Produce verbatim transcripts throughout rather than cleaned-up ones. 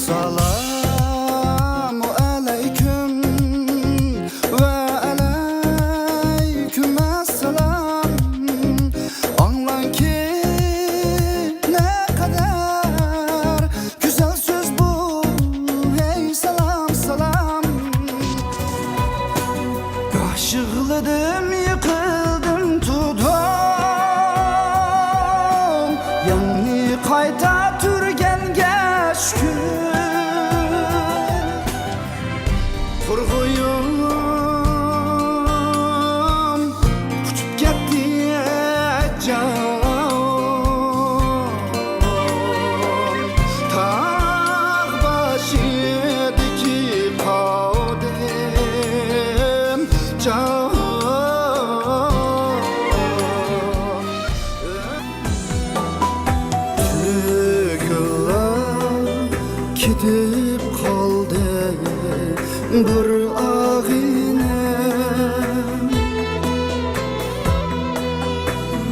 سالام ئەلەيكۇم ۋە ئەلەيكۇم ئەسسالام. ئاڭلاڭكى، نەقەدەر گۈزەل سۆز بۇ، ھەي سالام، سالام. گاھ يىغلىدىم، يىقىلدىم، تۇردۇم، يەنى قايتا تۈرگەنگە شۈكۈر. تۇرغۇيۇم ئۇچۇپ كەتتى جان، تاغ باشىدىكى قادىم جان. تۈنۈگۈنلا كېتىپ قالدى بىر ئاغىنەم.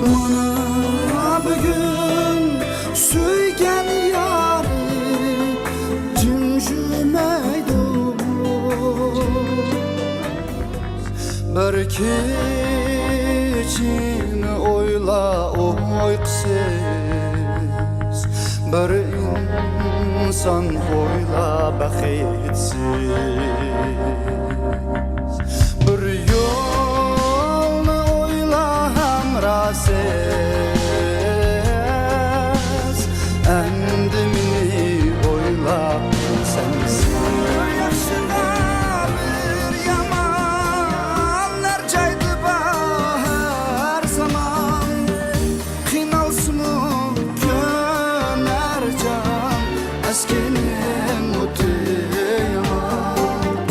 مانا بۈگۈن سۆيگەن يارى جىم جۈمەيدۇ. بىر كېچىنى ئويلا ئۇيقۇسىز، بىر ئىنسان ئويلا بەختسىز، بىر يولنى ئويلا ھەمراھسىز. ئەمدى مېنى ئويلا سەنسىز. بىر ياخشىغا بىر يامان، ھەر جايدا بار زامان. قىينالسىمۇ كۆنەر جان، ئەسكىنىم ئوتى يامان.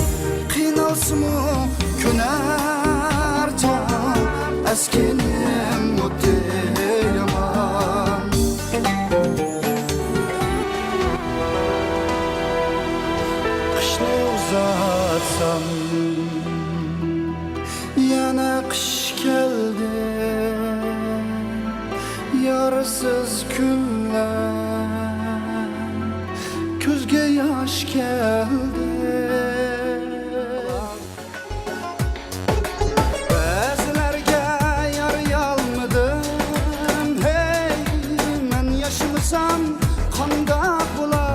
قىينالسىمۇ كۆنەر جان، ئەسكىنىم ئوتى يامان. قىشنى ئۇزاتسام، يەنە قىش كەلدى. يارسىز كۈنلەر، كۆزگە ياش كەلدى. بەزىلەرگە يارىيالمىدىم، ھەي، مەن ياشىمىسام قانداق بولا؟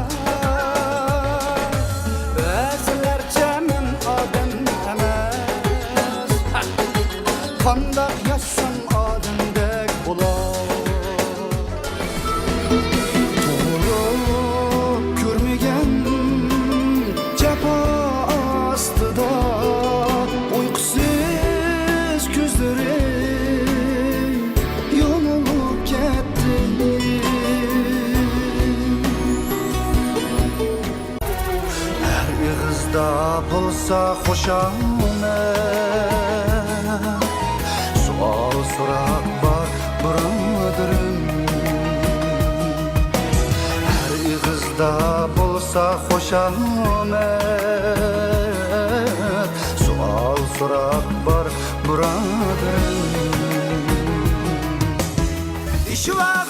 بەزىلەرچە مەن ئادەم ئەمەس، قانداق ياشىسام ئادەمدەك بولا؟ تۇغۇلۇپ كۆرمىگەن جاپا ئاستىدا، ئۇيقۇسىز كۆزلىرى يۇمۇلۇپ كەتتى. ھەر ئېغىزدا بولسا خوش ئامەت، سوئال سوراق بار بۇرادىرىم. ھەر ئېغىزدا بولسا خوش ئامەت، سوئال سوراق بار بۇرادىرىم. ئىشى بار